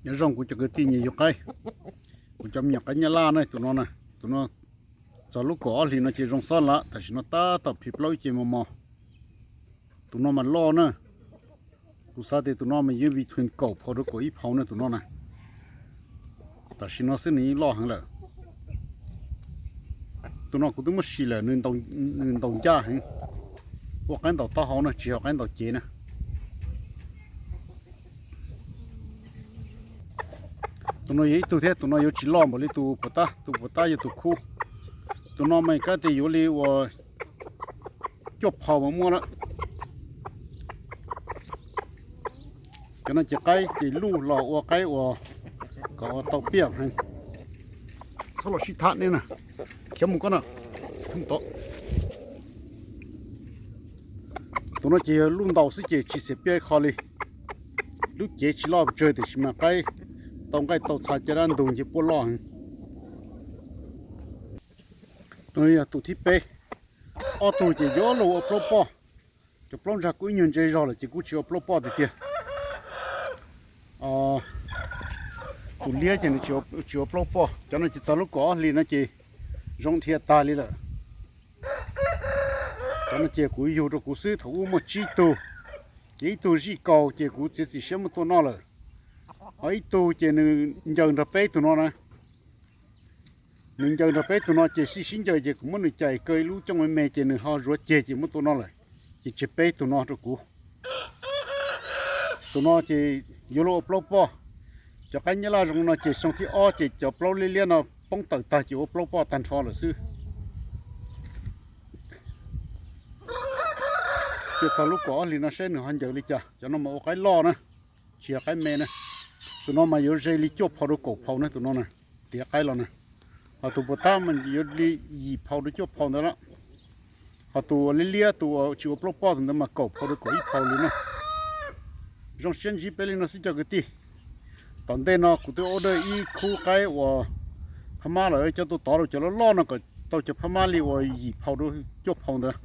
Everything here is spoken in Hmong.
Nyob zoo kuv cov kwv tij nyiam yug qaib, kuv cov me nyuam qaib nyab laj na, tus no na, tus no txog lub kaum ob hlis no ces zoo xob lawm, tam sim no tab tom plhis plaub ib ce mos mos. Tus no mas loj na, kuv xav tias tus no mas yuav between kaum phau rau kaum ib phau na tus no na. Tam sim no xwb nws yeej loj heev lawm. Tus no kuv twb muab sim lawm, nws ntaus ncaj heev. Ua qaib ntaus taub hau na, tsis yog qaib ntaus cev na. Tus no yog ib tug thiab, tus no yuav tsis loj npaum li tus puas tab, tus puas tab yog tus khub. Tus no mas kab tias yuav li uas cuaj phau mas muaj lawm. Cov no ces qaib ces luj los ua qaib uas kom ua tau piaj heev. Txhob los sib tham ne na, khiav mus koj na. Tus no ces yog luj ntaus xwb ces tsis xiam piaj ib qho li. Lub cev tsis loj pes tsawg tiam sis mas qaib tau nqaij tau txha caj dab ntug nce puab loj heev. Tus no yog tus thib peb. Ob tug ces yuav luag ua plaub poj. Cov plaub ntsa kuj ib nyuag ntse zog lawm ces kuj tsis ua plaub poj tiag tiag. Tus liab ces nws tsis ua plaub poj. Cov no ces txog lub kaum ob hlis no ces zoo dhia tag li lawm. Cov no ces kuv yug rau kuv xwb, thaum ub muaj tsib tug, ces ib tug zij kaus ces kuv txiav txim siab muab tua noj lawm. Ho ib tug ces nws ncaws nrog peb tug no na. Nws ncaws nrog peb tug no ces sib sib ncaws ces kuv muab nws cais kaw ib lub cooj me me ces nws ho zuav ceg ces muab tua noj lawm. Ces tseg peb tug no rau kuv. Tus no ces yuav luag ua plaub poj. Cov qaib nyab laj zoo no ces xyoo thib ob ces cov plaub liab liab no poob tawm tag ces ua plaub poj tag nrho lawm xwb. Ces txog lub kaum ob hlis no saib nws ho ncaws li cas. Cov no mas ua qaib loj na, tsis yog qaib me na. Tus no mas yuav ze li cuaj phau rau kaum phau na tus no na, tiav qaib los na. Ho tus puas tab mas yuav li yim phau rau cuaj phau ntawd lawm. Ho tus uas liab liab tus uas tsis ua plaub poj tus ntawd mas kaum phau rau kaum ib phau li na. Zoo siab ntsib peb li no xwb cov kwv tij. Tom ntej no kuv twb order ib khub qaib uas Phab Mab lawm, cov tus tod rau cov loj loj no kom tau cov Phab Mab li uas yim phau rau cuaj phau ntawd.